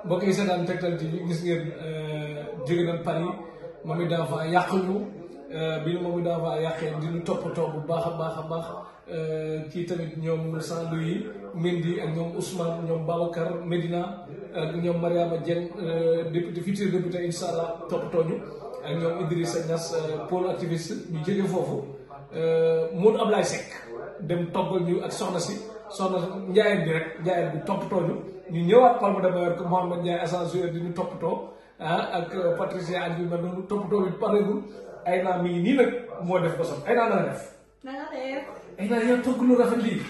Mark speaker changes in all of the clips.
Speaker 1: mbokk yi seetaan Tektal TV gis ngeen jóge nañ Paris Mamy Danfa yàq ñu bi ñu Mamy Danfa yàqee di ñu toppatoo bu baax a baax a baax kii tamit ñoom Saint-Louis Mendy ak ñoom Ousmane ñoom Babacar Medina ak ñoom Mariama Dieng député futur député incha allah toppatoo ñu ak ñoom Idrissa Niass pôle activiste ñu jóge foofu Modou Ablaye Seck dem toggal ñu ak soxna njaayeen bi rek njaayeen bi toppatoo ñu ñëwaat Palma de Mallorca Mouhamed Ndiaye ascenseur di ñu toppatoo ak Patricia ak yu mel noonu toppatoo bi pareegul ay naa mi ngi nii nag moo def ko ay naa na def.
Speaker 2: na nga def.
Speaker 1: ay naa yow togg lu rafet lii.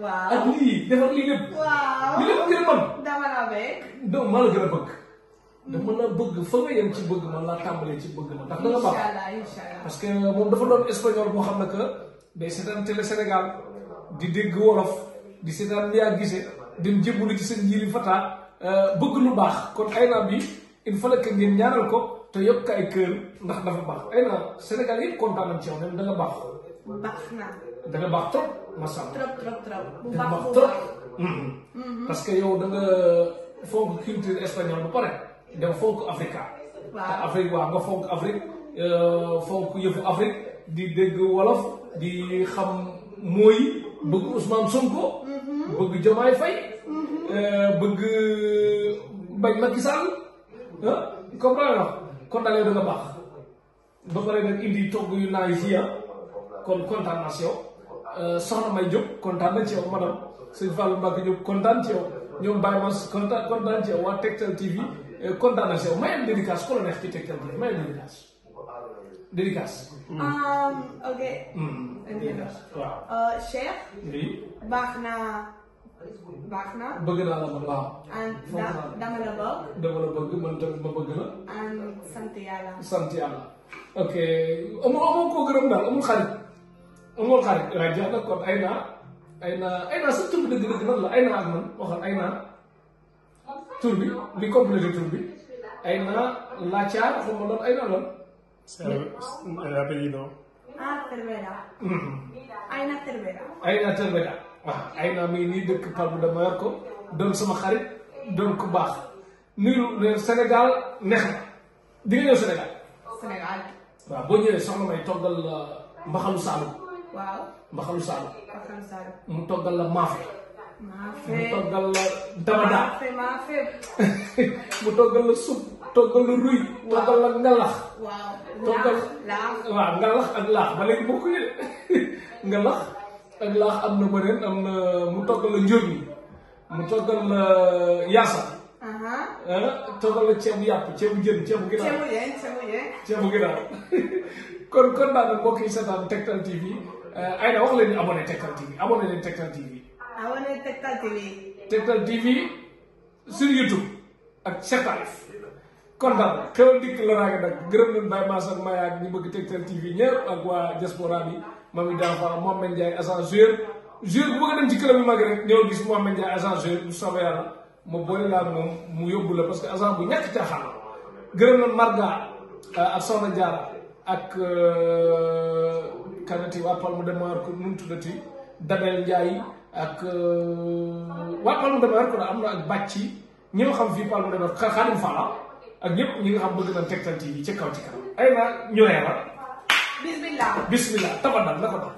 Speaker 2: waaw
Speaker 1: ak lii defar lii lépp.
Speaker 2: waaw
Speaker 1: lii lépp ngir man.
Speaker 2: dama la bëgg.
Speaker 1: donc maa la gën a bëgg. dama la bëgg fa nga yem ci bëgg man laa tàmbalee ci bëgg man ndax da nga baax.
Speaker 2: incha allah
Speaker 1: parce que moom dafa doon espagnol boo xam ne que day seetaan télé Sénégal di dégg wolof di seetaan Mbiya Guissé dem jébbalu ci seen njiiri Fata bëgg lu baax kon ay naa bi il fallait que ngeen ñaanal ko te yokk ko ay kër ndax dafa baax ay naa Sénégal yëpp kontaan nañ ci yow ne da nga baax.
Speaker 2: baax na.
Speaker 1: da nga baax trop macha allah.
Speaker 2: trop. bu
Speaker 1: da nga
Speaker 2: baax
Speaker 1: baax trop. parce que yow da nga fonk culture espagnole ba pare da nga fonk Afrique.
Speaker 2: waaw
Speaker 1: te Afrique waaw nga fonk Afrique fonk yëfu Afrique di dégg wolof di xam mooy bëgg Ousmane Sonko. bëgg Diomaye Faye. bëgg bañ Macky Sall comprendre nga kon daal yow da nga baax ba pare nag indi togg yu naay fii kon kontaan naa si yow soxna May Diop kontaan na ci yow madame sëñ Fallou Mbacke Diop kontaan ci yow ñoom Baye Mass kontaan ci yow waa Tektal TV kontaan na si yow may am dédicace ku la neex ci Tektal TV may am dédicace.
Speaker 2: ok.
Speaker 1: dédicace waaw.
Speaker 2: Cheikh.
Speaker 1: oui.
Speaker 2: baax na.
Speaker 1: bëgg naa la man waaw.
Speaker 2: dama la bëgg.
Speaker 1: dama la bëgg man tamit ma bëgg la.
Speaker 2: sant yàlla.
Speaker 1: sant yàlla. ok amul koo gërëm daal amul xarit. amul xarit waaye jeex na kon ay naa sa tur bi dëgg-dëgg nan la ay naa ak man waxal ay naa tur bi li complété tur bi ay naa laacaar xam nga loolu ay naa lan.
Speaker 3: el apellido.
Speaker 2: Cervera. Aina Cervera.
Speaker 1: Aina Cervera waaw ay naa mi ngi nii dëkk Palma de Mallorca doon sama xarit doon ku baax nuyu Sénégal neex na di nga ñëw Sénégal.
Speaker 2: Sénégal.
Speaker 1: waaw boo ñëwee soxna May toggal la mbaxalu Saalum.
Speaker 2: waaw.
Speaker 1: mbaxalu Saalum.
Speaker 2: Bakkan Saalum.
Speaker 1: mu toggal la maafe.
Speaker 2: maafe.
Speaker 1: mu toggal la dabada.
Speaker 2: maafe.
Speaker 1: mu toggal la sup toggal la ruy. toggal la ngalax.
Speaker 2: waaw.
Speaker 1: toggal
Speaker 2: laax.
Speaker 1: waaw ngalax ak laax ba léegi bokkuñu de ngalax ak laax am na beneen am na mu toggal la njur mi mu toggal la yaasa. toggal la ceebu yàpp ceebu jën ceebu ginaar. ceebu ginaar kon daal nag mbokk yi seetaan Tektal TV ay na wax leen ñu abonné Tektal TV abonné leen Tektal TV.
Speaker 2: abonné Tektal TV.
Speaker 1: Tektal TV sur YouTube ak Cheikh Talif kon daal xewal dikk la raage nag gërëm nañ Baye Mass ak Maya ak ñi bëgg Tektal TV ñëpp ak waa diaspora bi Mamy Danfa Mouhamed Ndiaye agent joueur bu bëgg a dem ci club yu mag rek ñëw gis Mouhamed Ndiaye agent joueur bu soobee yàlla ma boole laa ak moom mu yóbbu la parce que agent bu ñàkk caaxaan la gërëm nañ Marga ak Soxna Diarra ak kanati waa Palma de Mallorca nu mu tuddati Damel Ndiaye ak waa Palma de Mallorca am na ak bàcci ñi nga xam fii Palma de Mallorca Xaadim Fala ak ñëpp ñi nga xam bëgg nañ Tektal TV ci kaw ci kanam ay naa ñu reer la
Speaker 2: bismillah
Speaker 1: bismillah tabadal na ko dal